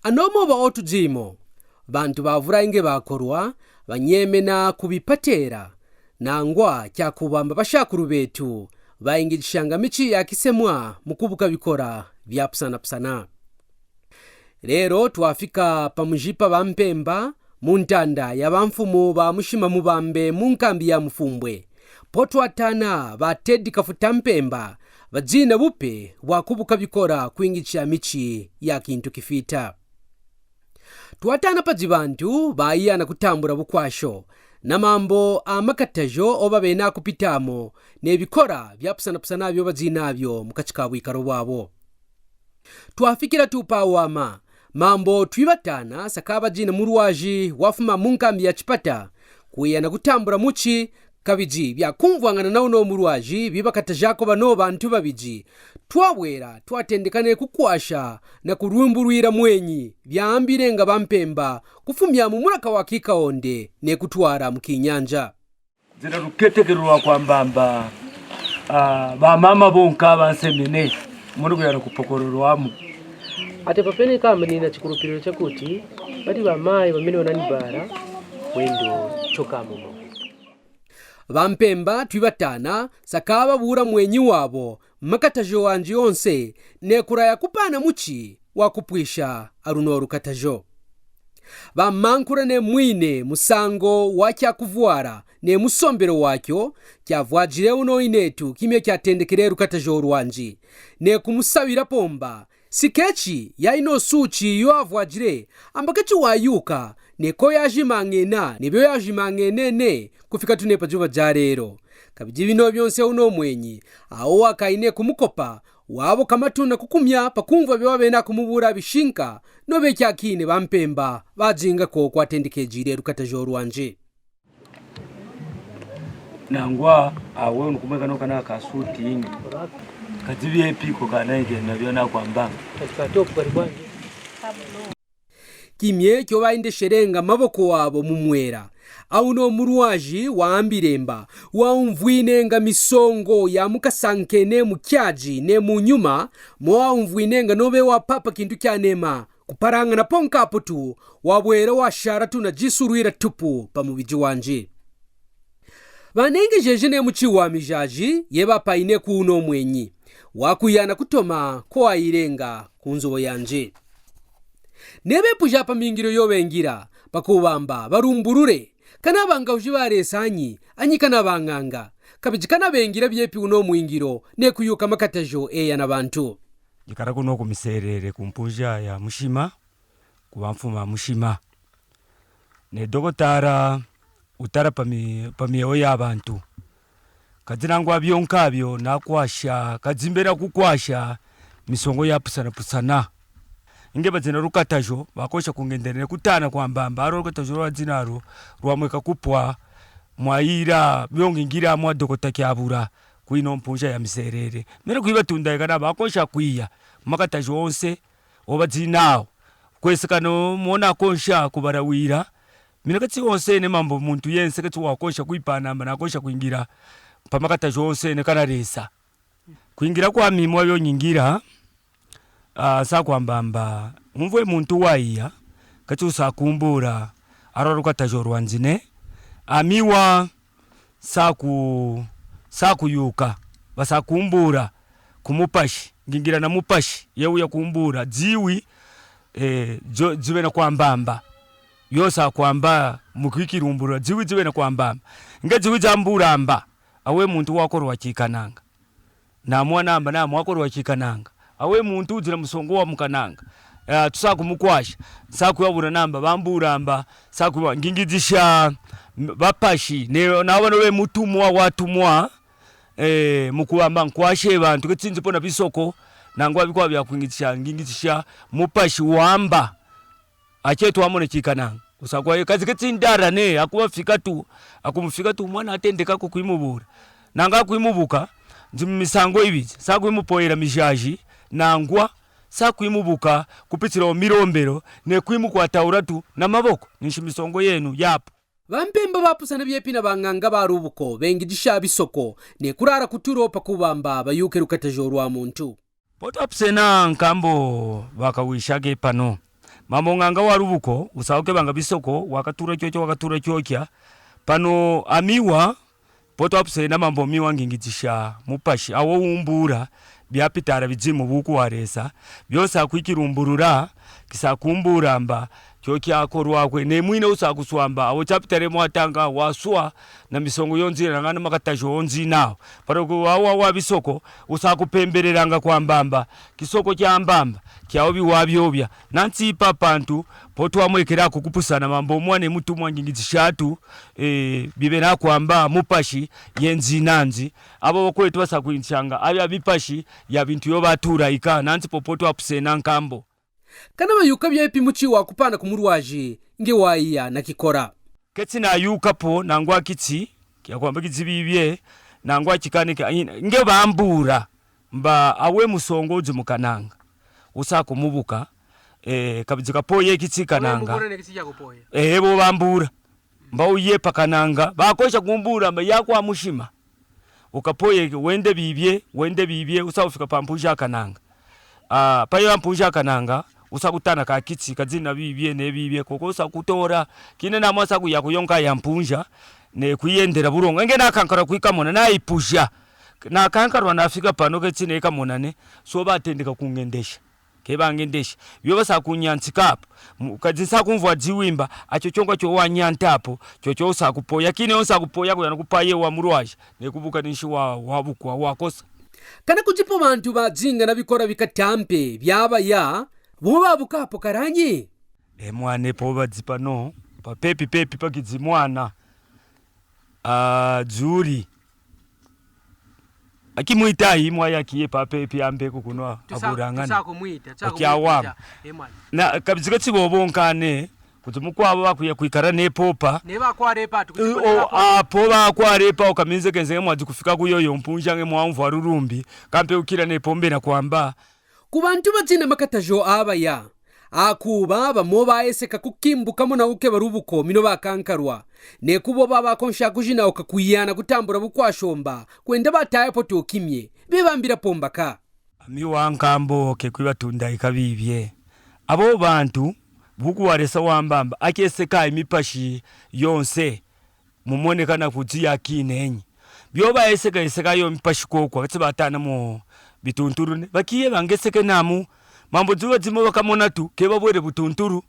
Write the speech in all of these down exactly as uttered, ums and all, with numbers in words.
Anomo ba otu dzimo, bantu bavura inge bakorwa, banyemena kubipatera, nangwa kyakubamba bashakuru betu, bayingidishanga michi yakisemwa mu kubuka bikora byapusana pusana. Rero twafika pa mujipa ba Mpemba, mu ntanda ya bamfumu ba Mushima Mubambe mu nkambi ya Mufumbwe. Po twatana ba Teddy Kafuta Mpemba, badzina bupe bwa kubuka bikora kwingidisha michi ya kintu kifita. Twatana padzi bantu bayiyana kutambura bukwasho, na mambo a makatajo oba bena kupitamo, ne bikora byapusana pusana byo badzinabyo mu kachi ka bwikaro bwabo. Twafikira tu pa wama, mambo twibatana sakaba dzina murwaji wafuma mu nkambi ya Chipata, kwiyana kutambura muchi, kabidzi byakumvwangana na uno murwaji bibakatajako bano bantu babidzi, twabwera twatendekane kukwasha na kurwimburwira mwenyi byaambirenga ba Mpemba kufumya mu muraka wa Kikaonde ne kutwara mu Kinyanja. Zira ruketekero rwa kwambamba, ah, ba mama bonka bansemene, munu kuyara kupokororwamu. Ate papene kamba nina chikurupiriro chakuti, badi ba mai bamene wananibara, wendo choka momo. Ba Mpemba twibatana, sakaba bura mwenyi wabo, makatajo wanji onse, ne kuraya kupana muchi wa kupwisha aruno rukatajo. Bamankura ne mwine musango wa kyakuvwara ne musombero wakyo, kyavwajire uno inetu kimya kyatendekere rukatajo rwanji, ne kumusawira pomba, si kechi ya ino suchi yo avwajire, amba kechi wayuka, ne ko yajimangena, ne byo yajimangenene, kufika tu ne pa juba ja rero. Kabidzi bino byonse uno mwenyi, awo wakaine kumukopa, wabo kamatu na kukumya pa kumva byo wabena kumubura bishinka, no be kyakine ba Mpemba, badzinga ko kwatendekejire rukatajo rwanji. Nangwa, awe unukumwe kano kana ka suti ini. Kadzibi epiko kana ike na byo nakwamba. Katika top kari kwangi. Kimye kyo baindesherenga maboko wabo mu mwera. Auno murwaji waambiremba, waumvwinenga misongo ya mukasankene mu kyaji ne mu nyuma, mo waumvwinenga nobe wapapa kintu kyanema, kuparangana ponkapo tu, wabwera washara tu na jisurwira tupu pa mubiji wanji. Banengejeje ne muchi wa mijaji, ye bapaine kuno mwenyi, wakuyana kutoma ko wairenga ku nzobo yanji. Nebepuja pa mingiro yo bengira, pa kubamba, barumburure, kana banga uji baresa anyi, anyi kana banganga, kabiji kana bengira byepi uno mwingiro, ne kuyuka makatajo eya na bantu. Ikara kuno ku miserere ku mpuja ya Mushima, ku bamfumu ba Mushima. Ne dokotara utara pa mi-, pa myeyo ya bantu. Kadzi nangwa byo nkabyo nakwasha, kadzi mbera kukwasha misongo ya pusana pusana. Inge badzina rukatajo, bakosha kungenderene kutana kwambamba, aro rukatajo rwa dzina aro, rwamweka kupwa, mwaira, byongi ngira mwa dokota kyabura, kwino mpuja ya miserere. Mere kwiba tunda ikana bakosha kwiya, makatajo onse, oba dzinao. Kwesi kano mona konsha kubarawira. Mina katsi wonsene mambo muntu yense katsi wakonsha kwipana amba nakonsha kwingira pa makatajo onsene kanaresa. Kwingira kwami mwa yo nyingira, ah, sa kwambamba, umvwe muntu waiya, katsi usakumbura, arwa rukatajo rwanjine, amiwa, saku-, sakuyuka, basakumbura ku mupashi, ngingira na mupashi, yeuya kumbura, dziwi, eh, jo-, jibe na kwambamba. Yo sakwamba, mukikirumbura, dziwi jibe na kwambamba. Nge dziwi jambura amba, awe muntu wakorwa chikananga. Namwa namba, namwa korwa chikananga. Awe muntu ujira musongo wa mukananga. Eh, tusa kumukwasha. Sa kuyabura namba, bambura amba. Sa kuba, ngingijisha, m-, bapashi. Ne, na wano be mutumwa, watumwa. Eh, mukuwamba nkwashe bantu, ketsinzi pona bisoko. Nangwa bikwa bya kwingijisha, ngingijisha, mupashi wamba. Ache twamona chikananga. Usakwa ye kazi ketsi ndara ne, akuwa fika tu, akumufika tu mwana atendeka kukwimubura. Nanga akwimubuka, nzi mu misango ibiri, sakwimupoyera mijaji, nangwa, sakwimubuka, kupitira mu mirombero, ne kwimukwataura tu, na maboko, ninshi misongo yenu, yapu. Bampemba bapusana byepi na banganga ba rubuko, bengijisha bisoko, ne kurara kuturo pa kubamba, bayuke rukatajo rwa muntu. Potapusena nkambo bakawishage pano. Mambo nganga wa rubuko, usakukebanga bisoko, wakatura chocha, wakatura chocha. Pano amiwa, potwa apusena mambo miwa ngingizisha mupashi, awo umbura, byapitara bidzimu buku waresa, byonsa kwikirumburura, kisa kumbura mba, chocha akorwakwe, ne mwine usakuswamba, awo chapitare mwatanga, waswa, na misongo yonzina, nangana makatajo onzinao. Paro ku wawa wa bisoko, usakupembereranga kwambamba, kisoko kyambamba, kyaobi wabyobya. Nantsipa pantu, potwa mwekera kukupusana mambo mwane mutumwa ngingizishatu, eh, bibe nakwamba, mupashi, yenzi nanzi. Abo bakwetu basakwinshanga, abya bipashi, ya bintu yo batura ika, nantsipo potwa apusena nkambo. Kana bayuka byepi muchi wakupana ku murwaji, nge waiya na kikora. Ketsi nayuka po, nangwa kitsi, kyakwamba kitsi bibye, nangwa chikani ka, nge bambura, mba awe musongo udzimukananga. Usakumubuka, eh, kabidzika po ye kitsi kananga. Eh, bo bambura. Mba uyepa kananga, bakosha kumbura, mba yakwa mushima. Ukapoye, wende bibye, wende bibye, usa ufika pa mpunja kananga. Ah, payo mpunja kananga, usa kutana ka kitsi, kadzina bibye, ne bibye, koko usa kutora, kine na mwasa kuya kuyonka ya mpunja, ne kuyendera burongo. Nge nakankara kwikamona, na ipuja. Nakankarwa nafika pano ketsi ne kamona ne, so batendeka kungendesha. Kebangendesha. Byo basakunyantsika apo. Mu-, kadzinsa kumvwa dziwimba, acho chonga cho wanyanta apo, chocho usakupoya. Kine usakupoya kuyana kupaye wa murwaji, nekubuka ninshi wa, wa bukwa, wa kosa. Kana kudzipo bantu badzinga na bikora bikatampe, byabaya, bo babuka apo karanyi? E mwane po badzipa no, pa pepi pepi pakidzi mwana. Ah, dzuri. Akimwita imwa yakiye pape pyambe kukunwa. Tusa-, akurangana. Tusakumwita, tusakumwita. Akyawama. Eh, mwana. Na, kabizika tsibobo nkane, kuti mukwabo bakuya kwikara nepopa. Ne bakwarepa, tu-, eh, kuti o, bakwarepa. Apo bakwarepa, okaminze kenze nge mwazi kufika kuyoyo mpunja nge mwamvwa rurumbi, kampe ukira nepombe na kwamba. Ku bantu batsina makatajo abaya, akuba bamo bayeseka kukimbukamo na ukeba rubuko mino bakankarwa, nekubo babakonsha kujina uka kuyana kutambura bukwashomba, kwenda bataya poto kimye, bebambira pombaka. Ami wankambo ke kwibatundaika bibye. Abo bantu, bukuwaresa wambamba, akeseka imipashi yonse. Mumoneka na kudzi yakinenyi. Byo baeseka eseka yo mipashi kokwa, katsi batana mu bitunturu ne. Bakiye bangeseke namu. Mambo nzuba zimo bakamona tu, kebabwere butunturu.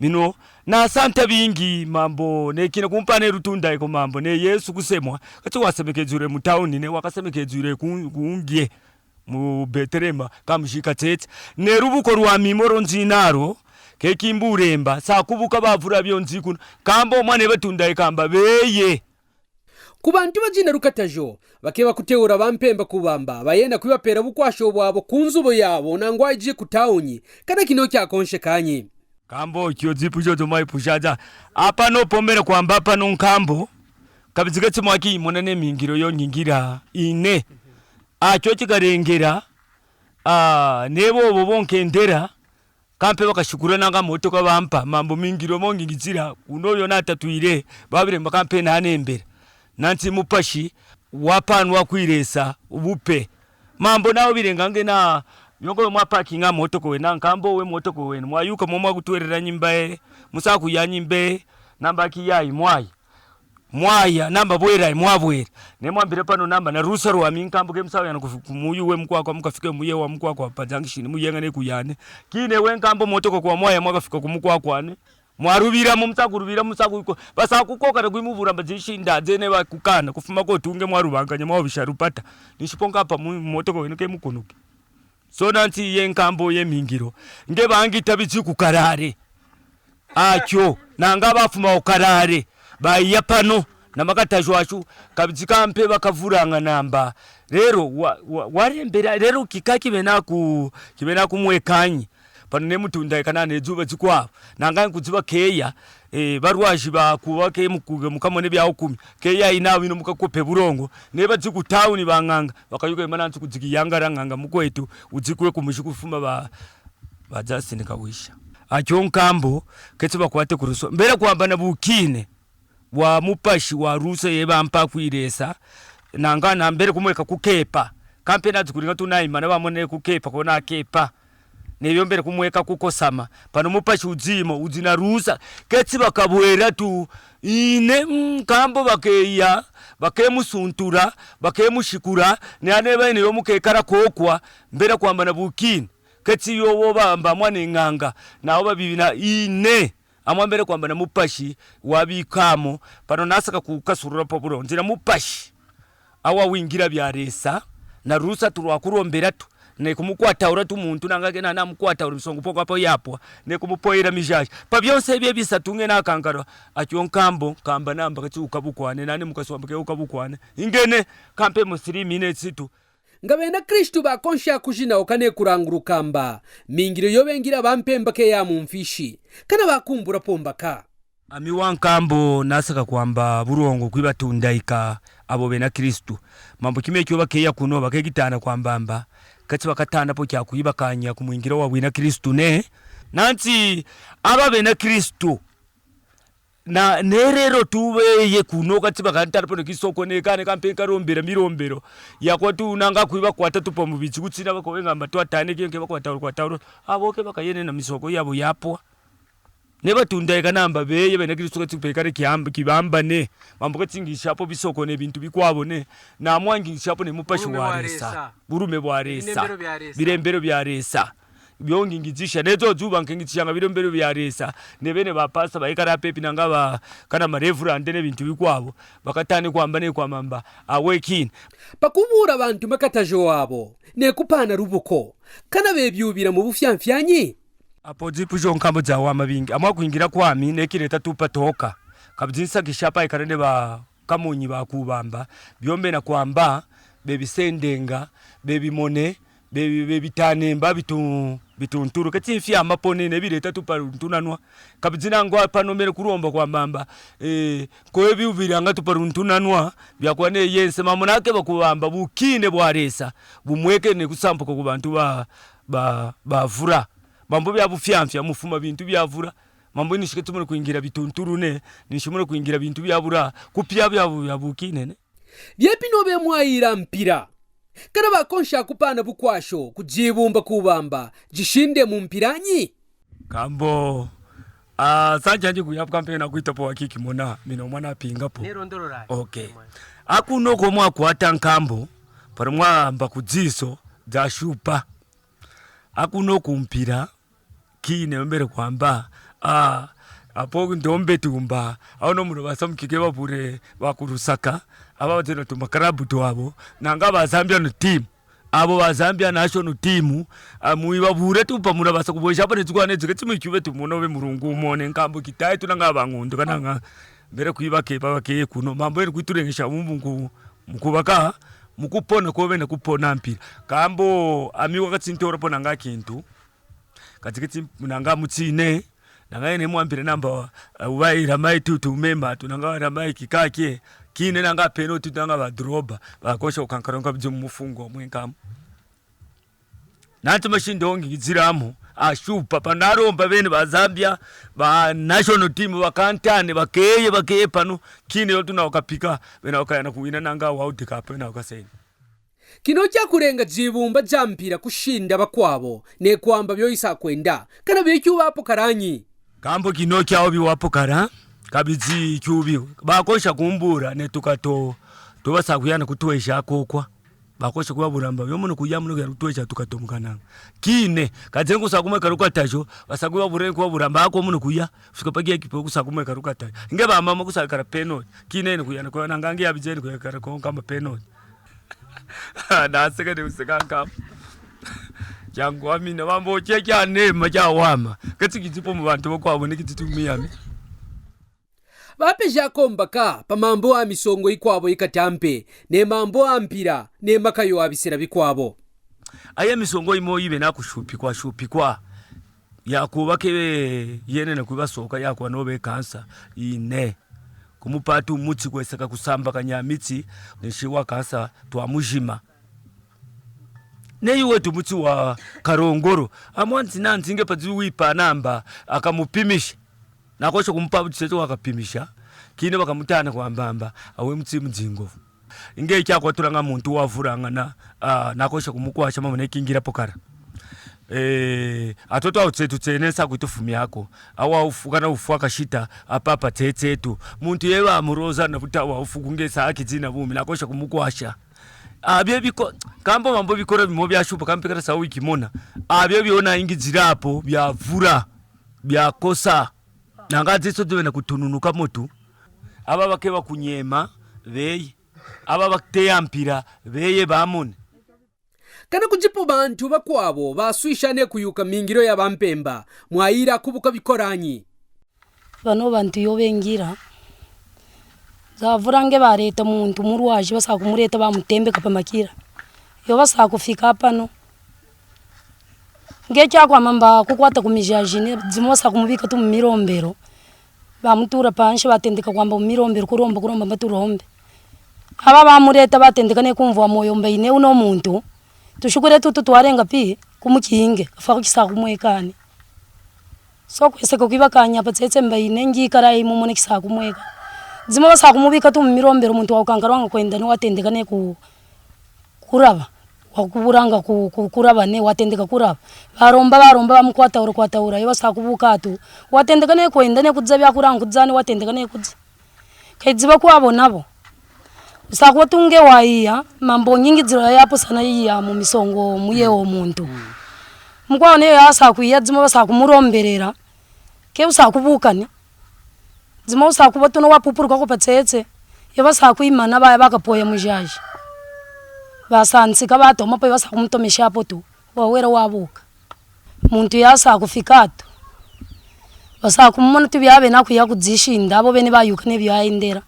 Mino, nasanta bingi, mambo, nekina kumpane rutunda iko mambo, ne Yesu kusemwa. Katsi wasemekezure mu tauni, ne wakasemekezure ku-, kungie. Mu Betelema, kamushika tsetse. Ne rubuko rwami moro nzinaro, kekimburemba, sa kubuka bavura byo nzikuna, kambo mwane batunda ikamba, beye. Ku bantu bajina rukatajo, bakeba kuteura bampemba kubamba, bayena kwibapera bukwasho bwabo ku nzubo yabo, nangwa ije ku tauni, kana kino kyakonsheka nyi. Kambo kyo zipu jojo maipujaja. Apa no pombera kwamba apa no nkambo, kabizika tsimwaki imona ne mingiro yo nyingira, ine. Acho chikarengera, ah, nebo obo bonkendera, kampe bakashukura nanga motoka bampa, mambo mingiro mongingitsira, uno yo natatwire, babiremba kampe nanembera. Nanti mupashi, wapanwa kwiresa, ubupe. Mambo nawo birengange na, yongo we mwapakinga motoka we, na nkambo we motoka we, mwayuka mo mwakutwerera nyimbae, musaku ya nyimbe, namba kiyayi, mwayi. Mwaya, namba bwera, mwabwera. Ne mwambira pano namba na rusa rwami nkambo ke musawa yana kufu-, kumuyu we mukwakwa, mukafike muye wa mukwakwa, pazangishini, muyenga ne kuyane. Kine we nkambo motoka kwa mwaya mwakafika ku mukwakwa ne. Mwarubira mu mutsakurubira mutsakuko. Basakukokana kwimubura mbazi shinda, zene bakukana, kufuma ko tunge mwarubanganya mwabisha rupata. Nishiponga apa mu-, motoka wenu ke mukunuke. So nanti ye nkambo ye mingiro. Nge bangi tabitsi kukarare. Acho, nanga bafuma okarare. Baiya pano, na makatajwachu, kabitsi kampe bakavuranga namba. Rero, wa, wa, warembera, rero kika kibe naku, kibe nakumwekanyi. Pano ne mutunda ikana ne zuba zikwabo. Nanga nkuziba keya, eh, barwaji bakuba ke mukuge mukamone bya ukumi. Keya ina wino mukakope burongo. Ne bazi ku tauni banganga. Bakayuka imana nsuku zikiyangara nganga mukwetu, uzikwe kumushi kufuma ba, ba Justin Kawisha. Acho nkambo, ketsi bakwate kuruso. Mbera kwamba na bukine, wa mupashi, wa rusa ye bampa kwiresa, nanga na mbere kumweka kukepa. Kampe nazikuringa tunaimana bamone kukepa, kona kepa. Nebyo mbere kumweka kukosama. Pano mupashi udzimo, udzi na rusa. Ketsi bakabwera tu, ine, mm, kambo bakeya, bakemusuntura, bakemushikura, ne ane baine yo mukekara kokwa, mbere kwamba na bukini. Ketsi yo wo bamba mwane nganga, na wo babibina, ine. Amwambere kwamba na mupashi wabikamo, pano nasaka kukasurura poburo. Nzira mupashi. Awa wingira bya Lesa, na rusa turwa kurombera tu. Ne kumukwataura tu muntu nanga kena namukwataura misongo poko apo yapwa. Ne kumupoira mijaji. Pa byonse ebyo bisatu nge nakankara. Atyo nkambo, kamba namba kati ukabukwane, nani mukasi wamba ke ukabukwane. Ingene, kampe musiri mine situ. Nga bena Kristu bakonsha kujinawo kane kuranguru kamba, mingiro yo bengira bampemba ke ya mumfishi, kana bakumbura pomba ka. Ami wankambo nasaka kwamba burongo kwibatundaika abo bena Kristu. Mambo kime kyo bakeya kuno bakegitana kwamba mba, kati bakatana po kya kuyibakanya ku mwingiro wa bwina Kristu ne. Nanti aba bena Kristu. Na, nerero tubeye kuno kati bakantara pano kisoko ne kane kampe nkarombera mirombero. Yakwa tu nanga kwibakwata tupa mubitsi kutsina bako wenga mba twatane ke, ke bakwataura, kwataura. Abo ke bakayene na misoko yabo yapwa. Nebatundaika namba beye bena Kristu kati pekare kiamba, kibamba ne. Mambo kati ngishapo bisoko ne bintu bikwabo ne. Na mwangi ngishapo ne mupashi wa Lesa. Burume bwa Lesa. Birembero bya Lesa. Birembero bya Lesa. Byongi ngizisha, nezo zuba nke ngizishanga biro mbere bya Lesa, ne bene ba pasta, ba ikara pepi nanga ba kana ma reverend ne bintu bikwabo, bakatani kwamba ne kwamba mba, awe kini. Pakubura bantu makatajo wabo, ne kupana rubuko, kana bebyubira mu bufyamfyanyi? Apo zipu zo nkambo za wama bingi, amwa kwingira kwami, ne kireta tupa toka. Kabzinsa kishapa ikara ne ba kamonyi bakubamba, byombe na kwamba, bebisendenga, bebimone, bebi-, bebitanemba bitu-, bitunturu. Keti mfyama pone nebireta tupa runtunanwa. Kabizina ngwa pano mere kuromba kwamba mba, eh, ko ebi ubiranga tupa runtunanwa, byakwa ne yense, mambo nake bakubamba, bukine bwa Lesa, bumweke ne kusampuka ku bantu ba, ba, bavura. Mambo bya bufyamfya, mufuma bintu byavura. Mambo nishike tumone kwingira bitunturu ne, nishimone kwingira bintu byabura, kupya byabu-, byabukine ne. Byepi nobe mwayira mpira. Kana bakonsha kupana bukwasho, kujibumba kubamba, jishinde mu mpiranyi? Kambo, ah, sanja nji kuyapuka mpena kwita po wakiki mona, mina mwana apinga po. Nerondorora. Okay. Akuno ko mwakwata nkambo, para mwamba kudziso, za shupa. Akuno kumpira, kine mbere kwamba, ah, apo ndombe tumba, au no muno basa mukike babure bakurusaka, aba batena tuma karabu twabo, nanga ba Zambia no team, abo ba Zambia national team, ah, mui babure tu pa muna basa kubwesha pa ne tukwane tuke timu ikibe tumuno be murungu mone nkambo kitaye tunanga bangundu kananga, mbere kuibake babake kuno, mambo eri kuiturengesha mumbu nku-, mukubaka, mukupona kobe na kupona mpira. Kambo ami wakati ntora pona nga kintu, Kati kiti nanga mutsine, nanga yene mwambire namba, eh, ubaira mai tutu mema, tu nanga waira mai kikake, kine nanga peno tu nanga ba droba, bakosha ukankaronga bidzi mu mufungo mwenkamu. Nanti mashindongi ziramo, ashupa, panaromba bene ba Zambia, ba national team, bakantane, bakeye, bakeye pano, kine yo tuna wakapika, bena wakayana kuwina nanga World Cup, bena wakaseni. Kino kyakurenga zibumba za mpira kushinda bakwabo, nekwamba byo isa kwenda, kana byo ikyubapo karanyi? Kambo kino kyao biwapo kara, kabizi kyubi. Bakosha kumbura, ne tukato, tubasa kuyana kutwesha kokwa. Bakosha kuba buramba, byo muno kuya muno kuyana kutwesha tukato mukananga. Kine, kazengu sakumwe karuka tajo, basa kuba bure kuba buramba, ako muno kuya, fika pagia kipo kusakumwe karuka tajo. Nge ba mama kusakara penalty. Kine ne kuyana kuyana ngange ya bijeni kuyakara kwa kamba penalty. Naseka ni useka nkama. Kyangwamina, mambo kye kyanema kyawama. Kati kitipo mu bantu bakwabo ni kititu miyami. Bapeja kombaka pa mambo a misongo ikwabo ikatampe, ne mambo a mpira, ne makayo a bisera bikwabo. Aya misongo imo ibe nakushupikwa, shupikwa. Yakuba kebe yene na kuba soka yakuba nobe kansa ine. Kumupatu mutsi kweseka kusamba kanyamitsi, nishiwa kansa twa mujima. Neyi wetu mutsi wa karongoro, amwanzi nanzi nge pazi wipa namba, akamupimisha. Nakosha kumupa butseto wakapimisha, kine bakamutana kwa mbamba, awe mutsi mudzingovu. Inge ikyakwaturanga muntu wavurangana, ah, nakosha kumukwasha mamone kingira pokara. Eh, atoto au tsetu tsene sa kuitufumyako. Au au fu-, kana ufu akashita, apapa tsetsetu. Muntu yeba amuroza na buta au au fu kunge sa aki zina bumi, nakosha kumukwasha. Abyo biko-, kambo mambo bikora bimo byashupa, kampikara sa wiki mona. Abyo byona ingi zirapo, byavura, byakosa. Nanga ziso duwe na kutununuka motu. Aba bake bakunyema, beye. Aba bakuteya mpira, beye bamone. Kana kujipo bantu bakwabo baswisha ne kuyuka mingiro ya bampemba, mwayira kubuka bikoranyi. Bano bantu yo bengira. Zavura nge bareta muntu murwaji, basa kumureta bamutembeka pa makira. Yo basa kufika pano. Nge kyakwama mba kukwata ku mijaji ne, zimwe basa kumubika tu mu mirombero. Bamutura panshi, batendeka kwamba mu mirombero, kuromba, kuromba, mba turombe. Aba bamureta batendeka ne kumvwa moyo mba ine uno muntu. Tushukure tutu twarenga pi, kumukinge, kafa kukisa kumwekani. So kweseka kwiba kanya pa tsetse mba ine ngi kara imu mone kisa kumweka. Zimwe basa kumubika tu mu mirombero, muntu wa ukankarwanga kwenda ni watendeka ne ku kuraba, wakuburanga ku, ku, kuraba ne, watendeka kuraba. Baromba, baromba, bamukwataura, kwataura, yo basa kubuka tu. Watendeka ne kwenda ne kudza byakuranga kudza ne, watendeka ne kudza. Kaidziba kwabo nabo. Usa kuba tunge waiya, mambo nyingi zira yapo sana iya mu misongo muye wo muntu. Mukwabo ne yasa kuya, zimwe basa kumuromberera. Ke usa kubuka ne. Zimwe usa kuba tuna wapupuruka ku patsetse. Yo basa kuimana baya bakapoya mujaji. Basantsika batoma pa yo basa kumutomesha apo tu. Wawera wabuka. Muntu yasa kufika tu. Basa kumumona tu byabe nakuya kudzishinda, abo bene bayuka ne byaendera.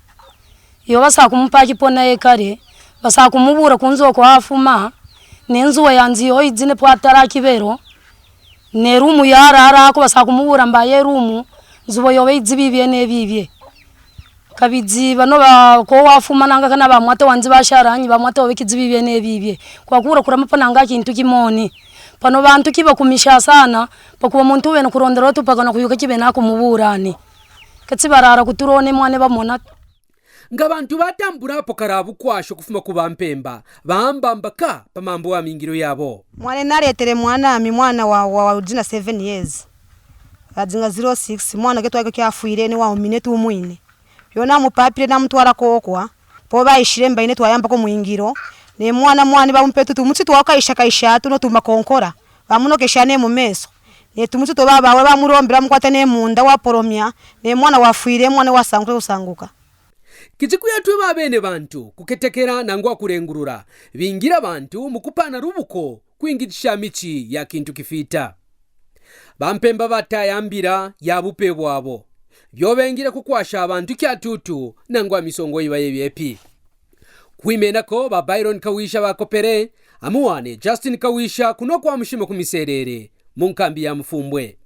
Yo basa kumupa kipona ekare. Basa kumubura kunzo kwa afuma. Ne nzuwa yanzi yo idzine pwatara kibero. Ne rumu yarara ako basa kumubura mba ye rumu, nzubo yobe idzi bibye ne bibye. Kabidzi bano ba, ko wafumananga kana bamwata wanzi basharanyi, bamwata wabe kidzi bibye ne bibye. Kwakura kurama pananga kintu kimoni. Pano bantu kibakumisha sana, pakuba muntu wena kurondera watu pakana kuyuka kibe nakumuburani. Katsi barara kuturone mwane bamona. Nga bantu batambura apo karabu kwasho kufuma ku bampemba, bambamba ka pa mambo wa mingiro yabo. Mwana naretere mwanami, mwana wa, wa, wa ujina seven years. Azinga zero six, mwana ketu wako kyafwire ni wa umine tu umwine. Yo namupapire namutwara kokwa, po baishire mba ine twayamba ko mwingiro. Ne mwana mwani bamumpe tu tumutsi twakaisha kaisha tu no tumakonkora. Bamunokesha ne mu meso. Ne tumutsi to baba we bamurombera mukwata ne munda waporomya, ne mwana wafwire, mwana wasanguka kusanguka. Kichikuya twe ba bene bantu, kuketekera nangwa kurengurura, bingira bantu mu kupana rubuko kwingitisha michi ya kintu kifita. Bampemba bataya mbira ya bupe bwabo, byo bengira kukwasha abantu kyatutu nangwa misongo iba yebyepi. Kwimenako ba Byron Kawisha bakopere, amuwane Justin Kawisha kuno kwa Mushima ku Miserere, mu nkambi ya Mufumbwe.